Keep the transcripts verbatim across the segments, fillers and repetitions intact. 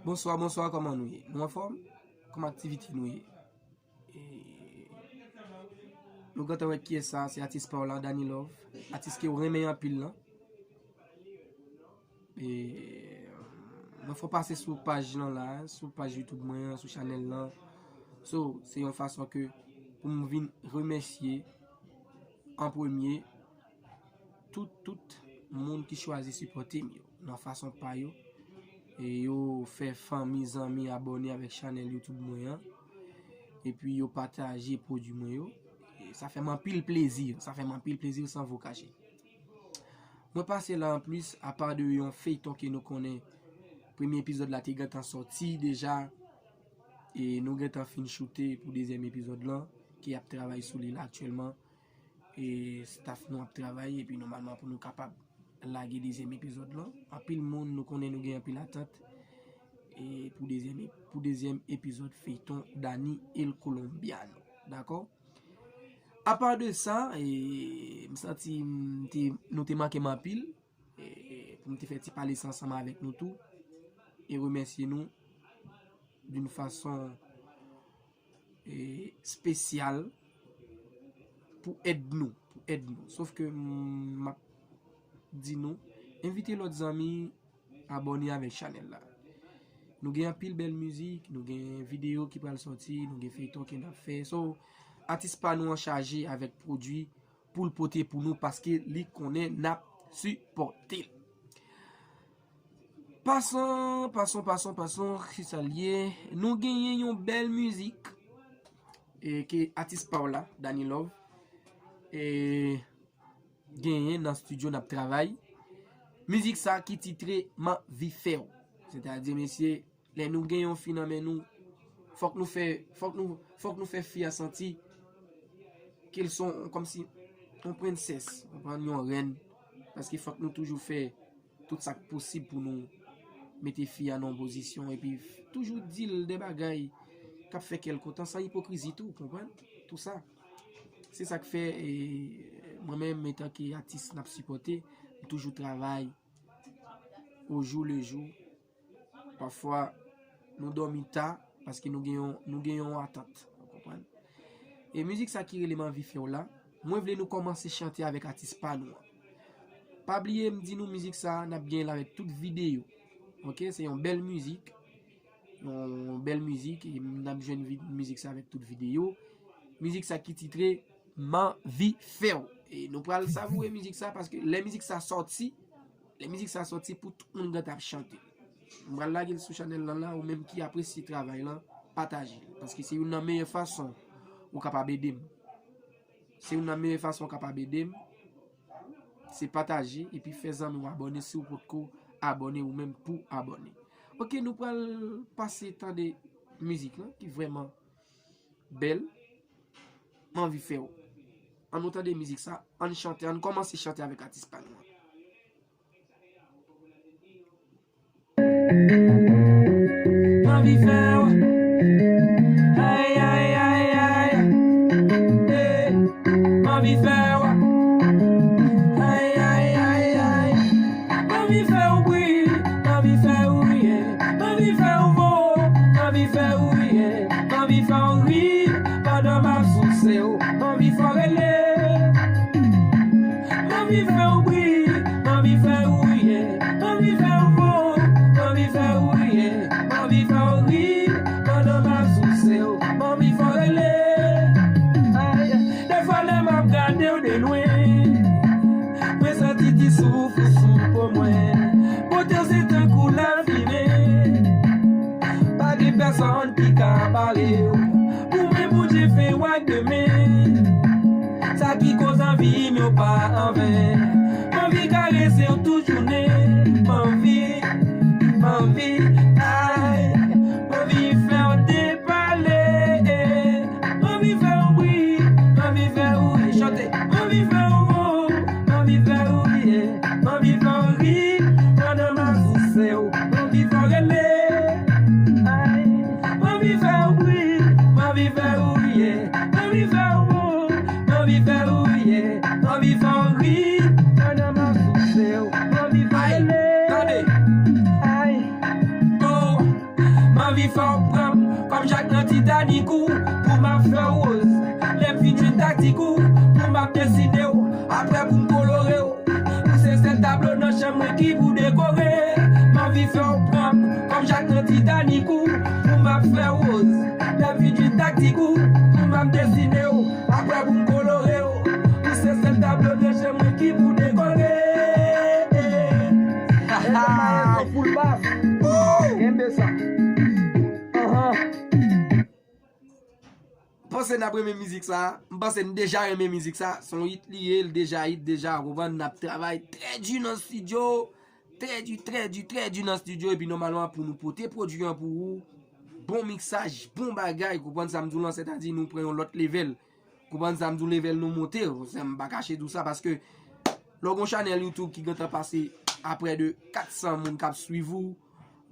Bonswa, bonswa, kòman nou ye? Nou anfòm? Kòman aktivite nou ye? E, nou gentan wè kiyès sa, se atis pa w la, Danny Love. Atis ke w renmen anpil lan. E, mwen fè w pase sou paj lan la, sou paj YouTube mwen an, sou chanèl lan. So, se yon fason ke pou m vin remèsye an premye tout, tout moun ki chwazi sipòte m yo nan fason pa yo. E yo fè fanmi, zanmi abòne avèk chanèl YouTube mwen an. Epi yo pataje pwodui mwen yo. E sa fè m anpil plezi, sa fè m anpil plezi san vo kache. Mwen pase la anplis, apa de yon feyton ke nou konnen premye epizòd la te gentan sòti deja. E nou gentan fin choute pou dezyèm epizòd lan, ke y ap travay sou li la aktyèlman. E staff nou ap travay, epi nòmalman pou nou kapab lage dezyèm epizòd lan. Anpil moun, nou konnen nou gen anpil atant. E pou dezyèm, pou dezyèm epizòd feyton Danny El Colombiano. Dakò? Apa de sa, e, m santi m te, nou te manke m anpil. E, pou m te fè ti pale sa ansanm avèk nou tou. E remèsye nou d'une façon, e, spesyal pou èd nou, pou èd nou. Sof ke m ap di nou, envite lòt zanmi abòne avèk chanèl la. Nou gen anpil bèl mizik, nou gen videyo ki pral sòti, nou gen feyton ke n ap fè. So, atis pa nou an chaje avèk pwodui pou l pote pou nou paske li konnen n ap sipòte l. Pason, pason, pason, pason, ki sa l ye? Nou genyen yon bèl mizik, e, ke atis pa w la, Danny Love, e, genyen nan estidyo n ap travay. Mizik sa ki titre M anvi fè w. Sètadi, mesye, lè nou gen yon fi nan men nou, fòk nou fè, fòk nou, fòk nou fè fi a santi ke l se yon, kòmsi, yon prensès, konprann, yon rèn. Paske fòk nou toujou fè tout sa k posib pou nou mete fi a nan yon pozisyon, epi toujou di l de bagay k ap fè kè l kontan, san ipokrizi tou, konprann? Tou sa. Se sa k fè, e, mwen menm, antanke atis n ap sipòte, m toujou travay au jour le jour. Pafwa, nou dòmi ta, paske nou gen yon, nou gen yon atant. Ou konprann? E mizik sa ki rele M anvi fè w la, mwen vle nou kòmanse chante avèk atis pa nou an. Pa bliye, m di nou mizik sa, n ap gen l avèk tout videyo. Oke, se yon bèl mizik. Yon bèl mizik, e n ap jwenn vi-, mizik sa avèk tout videyo. Mizik sa ki titre M anvi fè w. E nou pral savoure mizik sa, paske lè mizik sa sòti, lè mizik sa sòti, pou tout moun gentan ap chante. M pral lage l sou chanèl lan la, ou menm ki apresye travay lan, pataje l. Paske se youn nan meyè fason ou kapab ede m. Se youn nan meyè fason ou kapab ede m, se pataje epi fè zanmi w abòne si w potko abòne ou menm pou abòne. Oke, nou pral pase tande mizik lan ki vrèman bèl. M anvi fè w. Ann nou tande mizik sa, ann chante, ann kòmanse chante avèk atis pa nou an. M anvi fè w. Ay, ay, ay, ay. Eh, m anvi fè w. Ay, ay, ay, ay. M anvi fè w bri, m anvi fè w riye, m anvi fè w vo, m anvi fè w riye, m anvi fè w ri pandan m ap souse w, m anvi fè w rele. M anvi fè w bri, m anvi fè w riye, m anvi fè w vo, m anvi fè w riye, m anvi fè w ri pandan m ap souse w, m anvi fè w rele. Ay, defwa lè m ap gade w de lwen, mwen santi ti souf ou sou po mwen. Bote w se tankou lafimen. Pa gen pèsonn ki ka bare w. Pou mwen, Bondye fè w ak de men. Sa ki koz anvi m yo pa anven. M anvi karese w tout jounen. M anvi, m anvi, ay, m anvi fè w depale. M anvi fè w bri, m anvi fè w ri. Chante. M anvi fè w vo, m anvi fè w riye, m anvi fè w ri pandan m ap souse w, m anvi fè w rele. Ay, m anvi fè w bri, m anvi fè w riye, m anvi fè w vo, m anvi fè w riye, m anvi fè w ri pandan m ap souse w, m anvi fè w rele. Ay, tande. Ay. Oh. Fè w pran m kòm Jak nan Titanik ou, pou m ap fè w woz. Lè m fin jwenn taktik ou, pou m ap desine w. Apre pou m kolore w. Ou se sèl tablo nan chanm mwen ki pou dekore. M anvi fè w pran m kòm Jak nan Titanik ou, pou m ap fè w woz. Lè m fin jwenn taktik ou, pou m ap desine w. Apre pou m kolore w. Ou se sèl tablo nan chanm mwen ki pou dekore. Maestro Full Bass. Kenbe sa. Panse n ap renmen mizik sa. M panse n deja renmen mizik sa. Se yon hit li ye, l deja hit deja, ou konprann? N ap travay trè di nan estidyo. Trè di, trè di, trè di nan estidyo. Epi nòmalman pou nou pote pwodui an pou ou. Bon miksaj, bon bagay, ou konprann sa m di w lan, sètadi nou pran yon lòt level. Ou konprann sa m di w, level nou monte. M pa kache di w sa, paske lè w gen yon chanèl YouTube ki gentan pase a prè de kat san moun k ap swiv ou,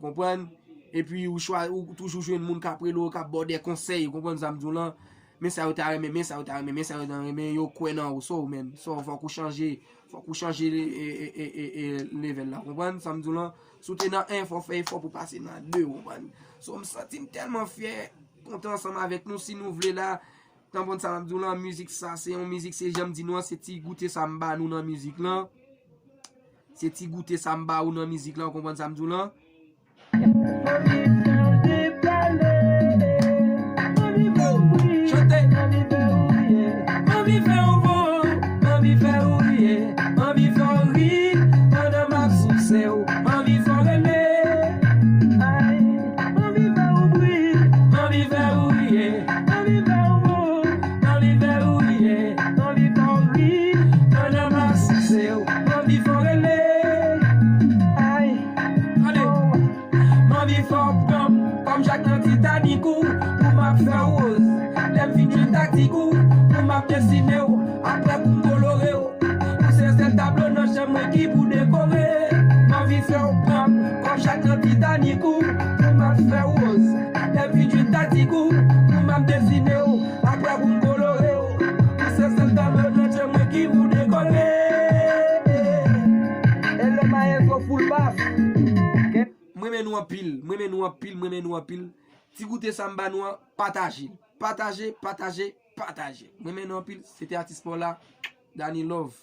konprann? Epi ou chwa, ou toujou jwenn moun k ap rele w, k ap ba w de konsèy, ou konprann sa m di w lan? Men sa yo ta renmen, men sa yo ta renmen, men sa yo ta renmen, yo kwè nan ou, so menm. So fòk ou chanje, fòk ou chanje e, e, e, e, e level la, konprann sa m di w lan? Si w te nan en, fò w fè efò pou pase nan de, konprann? So m santi m tèlman fyè, kontan ansanm avèk nou, si nou vle la, tanpon sa m ap di w lan, mizik sa, se yon mizik, se jan m di nou an, se ti goute sa m ba nou nan mizik lan. Se ti goute sa m ba ou nan mizik lan, ou konprann sa m di w lan? Chante. Anvi fè w bon, anvi fè w riye, anvi fè w ri, pandan m ap souse w, anvi fè w rele. Ay, anvi fè w bri, anvi fè w riye, anvi fè w bon, anvi fè w riye, anvi fè w ri, pandan m ap souse w, anvi fè w rele. Ay, tande. M anvi fè w pran m kòm Jak nan Titanik ou, pou m ap fè w woz. Lè m fin jwenn taktik ou, pou m ap desine w. Apre pou m kolore w. Ou se sèl tablo nan chanm mwen ki pou dekore. M anvi fè w pran m kòm Jak nan Titanik ou, pou m ap fè w woz. Lè m fin jwenn taktik ou, pou m ap desine w. Apre pou m kolore w. Ou se sèl tablo nan chanm mwen ki pou dekore. Hello, maestro Full Bass. M renmen nou anpil, m renmen nou anpil, m renmen nou anpil. Ti goute sa m ba nou an, pataje l. Pataje, pataje, pataje. M renmen nou anpil. Se te atis pa w la, Dani Love.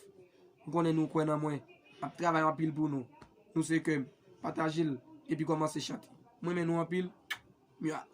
M konnen nou kwè nan mwen. M ap travay anpil pou nou. Nou se kè m. Pataje l, epi kòmanse chante. M renmen nou anpil. Mwa.